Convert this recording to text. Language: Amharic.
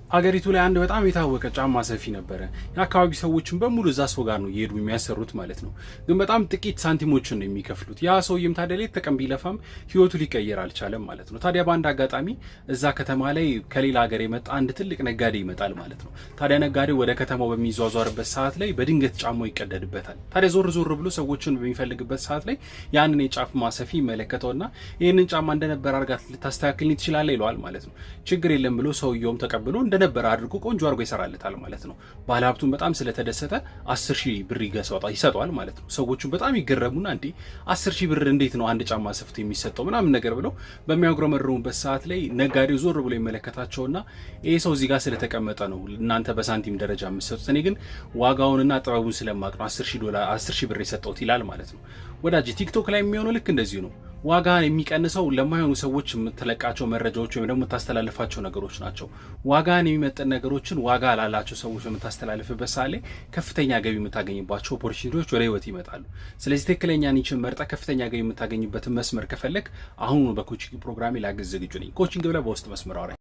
አገሪቱ ላይ አንድ በጣም የታወቀ ጫማ ሰፊ ነበረ። የአካባቢ ሰዎችን በሙሉ እዛ ሰው ጋር ነው እየሄዱ የሚያሰሩት ማለት ነው። ግን በጣም ጥቂት ሳንቲሞችን ነው የሚከፍሉት። ያ ሰውዬም ታዲያ ሌት ተቀን ቢለፋም ህይወቱ ሊቀየር አልቻለም ማለት ነው። ታዲያ በአንድ አጋጣሚ እዛ ከተማ ላይ ከሌላ ሀገር የመጣ አንድ ትልቅ ነጋዴ ይመጣል ማለት ነው። ታዲያ ነጋዴው ወደ ከተማው በሚዟዟርበት ሰዓት ላይ በድንገት ጫማው ይቀደድበታል። ታዲያ ዞር ዞር ብሎ ሰዎችን በሚፈልግበት ሰዓት ላይ ያንን የጫማ ሰፊ ይመለከተውና ይህንን ጫማ እንደነበር አድርጋት ልታስተካክልኝ ትችላለህ ይለዋል ማለት ነው። ችግር የለም ብሎ ሰውየውም ተቀብሎ እንደነበረ አድርጎ ቆንጆ አድርጎ ይሰራለታል ማለት ነው። ባለሀብቱን በጣም ስለተደሰተ 10,000 ብር ይሰጠዋል ማለት ነው። ሰዎቹን በጣም ይገረሙና እንዴ፣ 10,000 ብር እንዴት ነው አንድ ጫማ ሰፍቶ የሚሰጠው ምናምን ነገር ብለው በሚያጉረመርሙበት ሰዓት ላይ ነጋዴው ዞር ብሎ ይመለከታቸውና ይሄ ሰው እዚህ ጋር ስለተቀመጠ ነው እናንተ በሳንቲም ደረጃ የምትሰጡት፣ እኔ ግን ዋጋውንና ጥበቡን ስለማቅ ነው 10,000 ዶላር 10,000 ብር የሰጠሁት ይላል ማለት ነው። ወዳጅ፣ ቲክቶክ ላይ የሚሆነው ልክ እንደዚሁ ነው። ዋጋ የሚቀንሰው ለማይሆኑ ሰዎች የምትለቃቸው መረጃዎች ወይም ደግሞ የምታስተላልፋቸው ነገሮች ናቸው። ዋጋን የሚመጥን ነገሮችን ዋጋ ላላቸው ሰዎች በምታስተላልፍበት ሰዓት ላይ ከፍተኛ ገቢ የምታገኝባቸው opportunity ዎች ወደ ህይወት ይመጣሉ። ስለዚህ ትክክለኛ niche ን መርጠህ ከፍተኛ ገቢ የምታገኝበትን መስመር ከፈለግክ አሁኑ በ coaching ፕሮግራሜ ላግዝ ዝግጁ ነኝ። Coaching ብለህ በውስጥ መስመር አውራኝ።